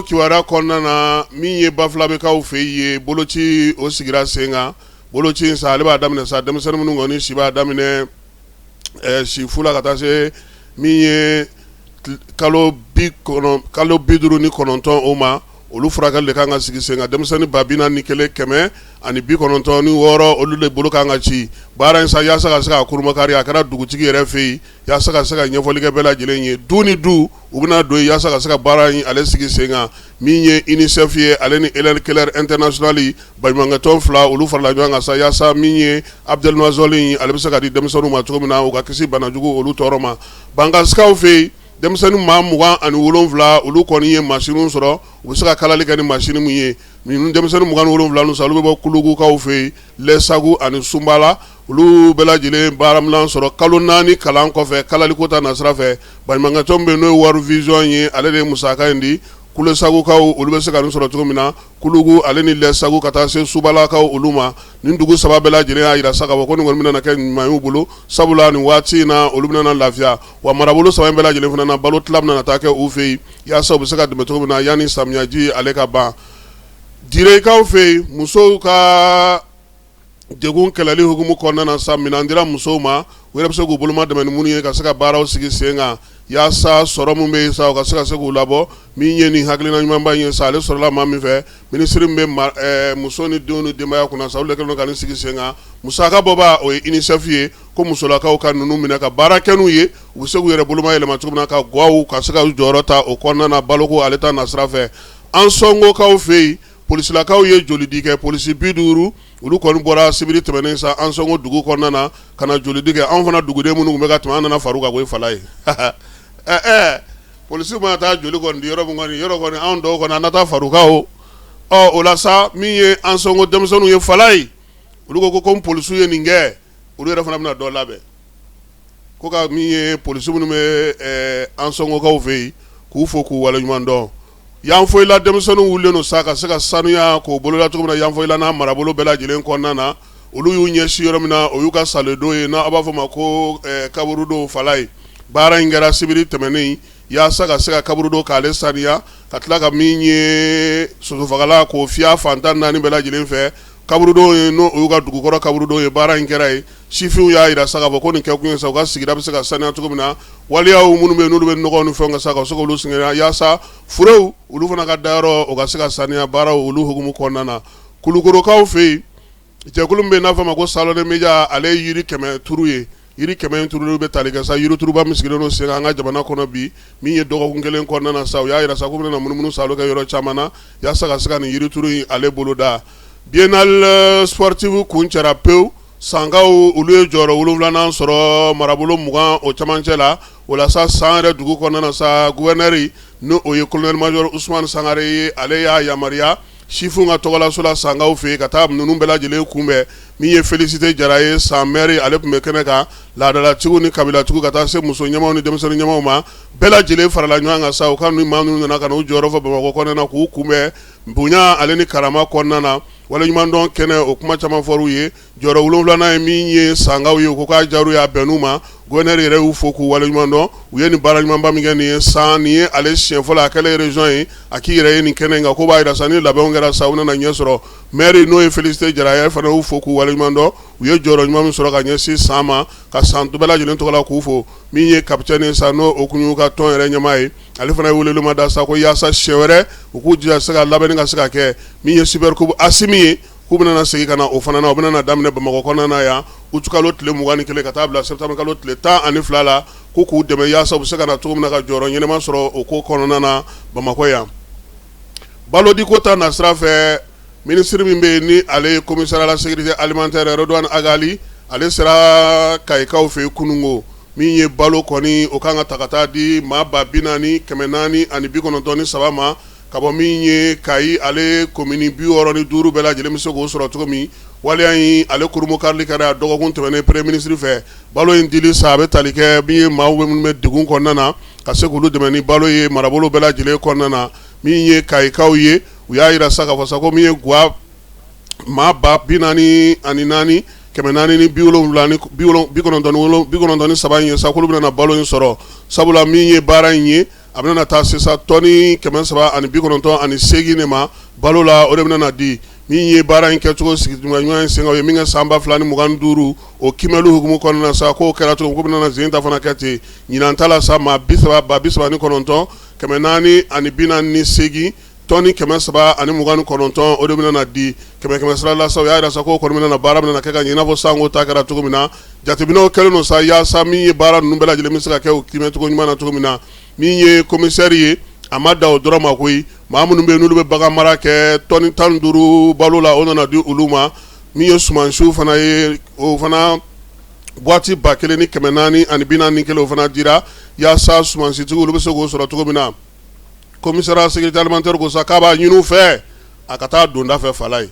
kibaruya kɔnɔna na, min ye Bafulabɛkaw fɛ yen, boloci o sigira sen kan. Boloci in sa, ale b'a daminɛ sa denmisɛnnin minnu kɔni si b'a daminɛ si fu la ka taa se min ye kalo 59 o ma, olu furakɛli de kan ka sigi sen kan. Denmisɛnnin 41,196, olu de bolo kan ka ci. Baara in sa, yaasa ka se ka kurumakari, a kɛra dugutigi yɛrɛ fɛ yen, yaasa ka se ka ɲɛfɔli kɛ bɛɛ lajɛlen ye. Du ni du, u bɛna don yaasa ka se ka baara in ale sigi sen kan. Min ye UNICEF ye, ale ni Helen Keller International, baɲumankɛtɔn fila, olu farala ɲɔgɔn kan sa yaasa min ye Ardémazole, ale bɛ se ka di denmisɛnninw ma cogo min na, u ka kisi banajugu olu tɔɔrɔ ma. Bankasikaw fɛ yen, denmisɛnnin maa 27, olu kɔni ye masiniw sɔrɔ, u bɛ se ka kalali kɛ ni masini min ye. Ninnu denmisɛnnin 27 sa, olu bɛ bɔ Kulugukaw fɛ yen, Lɛsagu ani Sunbala. Olu bɛɛ lajɛlen baaraminan sɔrɔ kalo 4 kalan kɔfɛ kalaliko ta nasira fɛ. Baɲumankɛtɔn bɛ n'o ye World Vision ye, ale de ye musaka in di. Kulesagukaw, olu bɛ se ka nin sɔrɔ cogo min na, Kulugu ale ni Lɛsagu ka taa se Subalakaw olu ma, nin dugu saba bɛɛ lajɛlen y'a jira sa k'a fɔ ko nin kɔni bɛna kɛ ɲuman y'u bolo, sabula nin waati in na, olu bɛna lafiya wa. Marabolo saba in bɛɛ lajɛlen fana na, balo tila bɛna taa kɛ u fɛ yen yaasa u bɛ se ka dɛmɛ cogo min na yanni samiyaji ale ka ban. Direkaw fɛ yen, musow ka degun kɛlɛli hukumu kɔnɔna na sa, minɛn dira musow ma, u yɛrɛ bɛ se k'u boloma dɛmɛ ni minnu ye ka se ka baaraw sigi sen kan yaasa sɔrɔ min bɛ yen sa, u ka se ka se k'u labɔ. Min ye nin hakilina ɲumanba in ye sa, ale sɔrɔla maa min fɛ, minisiri min bɛ muso ni denw ni denbaya kunna sa, olu de kɛlen don ka nin sigi sen kan. Musaka bɔba, o ye UNICEF ye, ko musolakaw ka ninnu minɛ ka baara kɛ n'u ye, u bɛ se k'u yɛrɛ boloma yɛlɛma cogo min na, ka gwaw ka se ka jɔyɔrɔ ta o kɔnɔna na baloko ale ta nasira fɛ. Ansɔngokaw fɛ yen, polisilakaw ye jolidi kɛ. Polisi 50, olu kɔni bɔra sibiri tɛmɛnen sa Ansɔngo dugu kɔnɔna na ka na jolidi kɛ. Anw fana duguden minnu tun bɛ ka tɛmɛ, an nana far'u kan ko fala ye. Polisiw mana taa joli kɔni di yɔrɔ min kɔni, yɔrɔ kɔni, anw dɔw kɔni an na taa far'u kan o. Ɔ o la sa, min ye Ansɔngo denmisɛnninw ye, fala ye, olu ko ko polisiw ye nin kɛ, olu yɛrɛ fana bɛna dɔ labɛn ko ka min ye polisi minnu bɛ Ansɔngokaw fɛ yen, k'u fo k'u waleɲuman dɔn. Yanfoyila denmisɛnninw wulilen don sa ka se ka sanuya k'o boloda cogo min na Yanfoyila n'a marabolo bɛɛ lajɛlen kɔnɔna na. Olu y'u ɲɛsin yɔrɔ min na, o y'u ka saledon ye, n'a b'a fɔ ma ko kaburudo fala ye. Baara in kɛra sibiri tɛmɛnen yaasa ka se ka kaburudo k'ale saniya, ka tila ka min ye sosofagala k'o fiyɛ fan 14 bɛɛ lajɛlen fɛ. Kaburudo ye, n'o y'u ka dugukɔrɔ kaburudo ye, baara in kɛra yen. Sifinw y'a jira sa k'a fɔ ko nin kɛkun ye sa u ka sigida bɛ se ka saniya cogo min na, waleyaw minnu bɛ yen n'olu bɛ nɔgɔ ni fɛnw ka sa ka se k'olu sɛgɛrɛ yaasa furew olu fana ka dayɔrɔ o ka se ka saniya baaraw olu hukumu kɔnɔna na. Kulukorokaw fɛ yen, jɛkulu min bɛ yen n'a fɔ a ma ko Salon des médias, ale ye yiri 100 turu ye. Yiri 100 in turuli bɛ tali kɛ sa yirituruba min sigilen don sen kan an ka jamana kɔnɔ bi, min ye dɔgɔkun kelen kɔnɔna na sa. U y'a jira sa k'u bɛna munumunu saalo kɛ yɔrɔ caman na yaasa ka se ka nin yirituru in ale boloda. Biennale sportive kuncɛra pewu. Sankaw, olu ye jɔyɔrɔ 7nan sɔrɔ marabolo 20 o camancɛ la. O la sa, San yɛrɛ dugu kɔnɔna na sa, gouverneur, n'o o ye colonel major Usumani Sangare ye, ale y'a yamaruya sifinw ka tɔgɔlaso la Sankaw fɛ yen ka taa ninnu bɛɛ lajɛlen kunbɛn. Min ye Félicité Jara ye, San maire, ale tun bɛ kɛnɛ kan. Laadalatigiw ni kabilatigiw ka taa se muso ɲɛmaaw ni denmisɛnnin ɲɛmaaw ma, bɛɛ lajɛlen farala ɲɔgɔn kan sa. U ka maa ninnu nana ka na u jɔyɔrɔ fa Bamakɔ kɔnɔna na, k'u kunbɛn bonya ale ni karama kɔnɔna na. Waleɲumandɔn kɛnɛ o kuma caman fɔr'u ye. Jɔyɔrɔ 7nan ye min ye Sankaw ye, u ko k'a diyar'u ye, a bɛnn'u ma. Gouverneur yɛrɛ y'u fo k'u waleɲumandɔn, u ye nin baara ɲumanba min kɛ nin ye San. Nin ye ale siɲɛ fɔlɔ a kɛlen région ye a k'i yɛrɛ ye nin kɛnɛ in kan. Ko b'a jira sa ni labɛnw kɛra sa, u nana ɲɛ sɔrɔ. Maire, n'o ye Félicité Jara ye, fana y'u fo k'u waleɲumandɔn, u ye jɔyɔrɔ ɲuman min sɔrɔ ka ɲɛsin San ma, ka San bɛɛ lajɛlen tɔgɔ la k'u fo. Min ye capitaine ye sa, n'o o kun y'u ka tɔn yɛrɛ ɲɛmaa ye, ale fana ye welewelema da sa ko yaasa siɲɛ wɛrɛ u k'u jija se ka labɛnni ka se ka kɛ. Min ye Super Coupe Asimi ye, k'u bɛna segin ka na o fana na, o bɛna daminɛ Bamakɔ kɔnɔna na yan utikalo tile 21 ka taa bila septembre kalo tile 12 la, ko k'u dɛmɛ yaasa u bɛ se ka na cogo min na ka jɔyɔrɔ ɲɛnama sɔrɔ o ko kɔnɔna na Bamakɔ yan. Balodiko ta nasira fɛ, minisiri min bɛ yen ni ale ye commissaire à la sécurité alimentaire, Redouane Ag Ghali, ale sera Kayikaw fɛ yen kununko. Min ye balo kɔni, o kan ka ta ka taa di maa 40,493 ma ka bɔ min ye Kayi ale komini 65 bɛɛ lajɛlen bɛ se k'o sɔrɔ cogo min. Waleya in ale kurunbonkarili kɛra dɔgɔkun tɛmɛnen premier ministre fɛ. Balo in dili sa, a bɛ tali kɛ min ye maaw minnu bɛ degun kɔnɔna na, ka se k'olu dɛmɛ ni balo ye marabolo bɛɛ lajɛlen kɔnɔna na. Min ye Kayikaw ye, u y'a jira sa k'a fɔ sa ko min ye guwa maa 44,473 in ye sa, k'olu bɛna balo in sɔrɔ, sabula min ye baara in ye. A bɛna taa sisan tɔni 398 de ma balo la, o de bɛna di. Min ye baara in kɛcogo sigi ɲuman ye sen kan, o ye min kɛ san 2025, o kiimɛli hukumu kɔnɔna sa, k'o kɛra cogo ko bɛna sen ta fana kɛ ten. Ɲinan ta la sa, maa 39, 448 tɔni 329, o de bɛna di. Kɛmɛ kɛmɛ sira la sa, u y'a jira sa k'o kɔni bɛna baara bɛna kɛ ka ɲɛ, i n'a fɔ sanko ta kɛra cogo min na. Jateminɛw kɛlen don sa yaasa min ye baara ninnu bɛɛ lajɛlen bɛ se ka kɛ o kiimɛcogo ɲuman na cogo min na. Min ye commissaire ye, a ma da o dɔrɔn ma koyi. Maa minnu bɛ yen n'olu bɛ bagan mara kɛ, tɔni 15 balo la, o nana di olu ma. Min ye sumansiw fana ye, o fana boîte 1441, o fana dira yaasa sumansitigiw olu bɛ se k'o sɔrɔ cogo min na. Commissariat sécurité alimentaire ko sa k'a b'a ɲini u fɛ, a ka taa donda fɛ fala ye.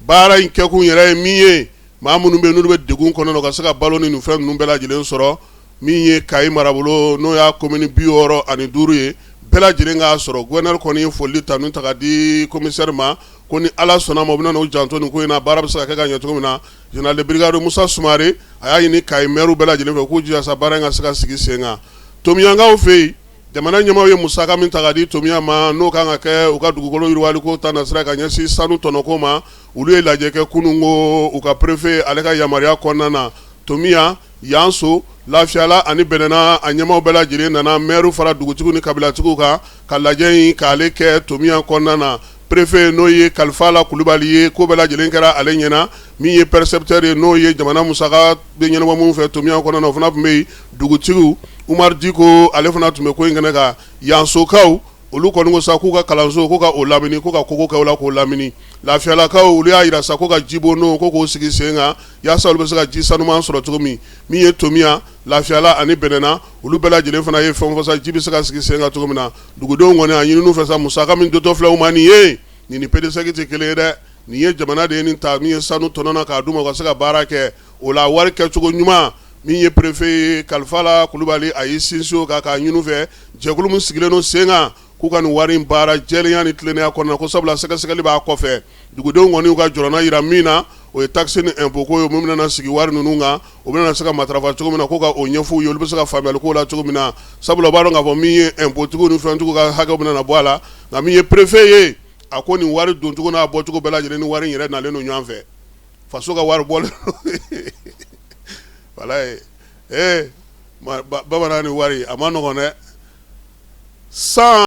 Baara in kɛkun yɛrɛ ye min ye, maa minnu bɛ yen n'olu bɛ degun kɔnɔ, u ka se ka balo ni nin fɛn ninnu bɛɛ lajɛlen sɔrɔ. Min ye Kayi marabolo, n'o y'a commune 65 ye, bɛɛ lajɛlen k'a sɔrɔ. Gouverneur kɔni ye foli tanu ta ka di commissaire ma, ko ni Ala sɔnna ma, u bɛna n'u janto nin ko in na, baara bɛ se ka kɛ ka ɲɛ cogo min na. Général de brigade Musa Sumare, a y'a ɲini Kayi maire bɛɛ lajɛlen fɛ k'u jija sa baara in ka se ka sigi sen kan. Tomiyankaw fɛ yen, jamana ɲɛmaaw ye musaka min ta ka di Tomiya ma, n'o kan ka kɛ u ka dugukolo yiriwaliko ta nasira ka ɲɛsin sanu tɔnɔko ma, olu ye lajɛ kɛ kunun ko u ka préfet ale ka yamaruya kɔnɔna na. Tomiya, Yanso, Lafiyala ani Bɛnɛna, a ɲɛmaaw bɛɛ lajɛlen nana, maire fara dugutigiw ni kabilatigiw kan, ka lajɛ in k'ale kɛ Tomiya kɔnɔna na. Préfet, n'o ye Kalifala Kulubali ye, ko bɛɛ lajɛlen kɛra ale ɲɛna. Min ye percepteur ye, n'o ye jamana musaka bɛ ɲɛnabɔ minnu fɛ Tomiya kɔnɔna na, o fana tun bɛ yen. Dugutigiw Umaru Diko, ale fana tun bɛ ko in kɛnɛ kan. Yansokaw, olu kɔni ko sa k'u ka kalanso ko ka o lamini, ko ka kogo kɛ o la k'o lamini. Lafiyalakaw, olu y'a jira sa ko ka jibondon ko k'o sigi sen kan yaasa olu bɛ se ka ji sanuman sɔrɔ cogo min. Min ye Tomiya, Lafiyala ani Bɛnɛna, olu bɛɛ lajɛlen fana ye fɛn fɔ sa ji bɛ se ka sigi sen kan cogo min na. Dugudenw kɔni a ɲini fɛ sa, musaka min dontɔ filɛ u ma nin ye, nin ni PDSEC tɛ kelen ye dɛ. Nin ye jamana de ye nin ta min ye sanu tɔnɔ na k'a d'u ma, u ka se ka baara kɛ o la wari kɛcogo ɲuman. Min ye préfet ye Kalifala Kulubali, a y'i sinsin o kan k'a ɲini u fɛ, jɛkulu min sigilen don sen kan, k'u ka nin wari in baara jɛlenya ni tilennenya kɔnɔna, ko sabula sɛgɛsɛgɛli b'a kɔfɛ. Dugudenw kɔni y'u ka jɔrɔna jira min na, o ye taxe ni impôt ko ye, mun bɛna sigi wari ninnu kan, o bɛna se ka matarafa cogo min na, ko ka o ɲɛfɔ u ye, olu bɛ se ka faamuyali k'o la cogo min na, sabula u b'a dɔn k'a fɔ min ye impôt tigiw ni fɛntigiw ka hakɛw bɛna bɔ a la. Nka min ye préfet ye, a ko nin wari doncogo n'a bɔcogo bɛɛ lajɛlen ni wari in yɛrɛ nalen don ɲɔgɔn fɛ, faso ka wari bɔlen walayi. Ee, bamanan ni wari a ma nɔgɔn dɛ san.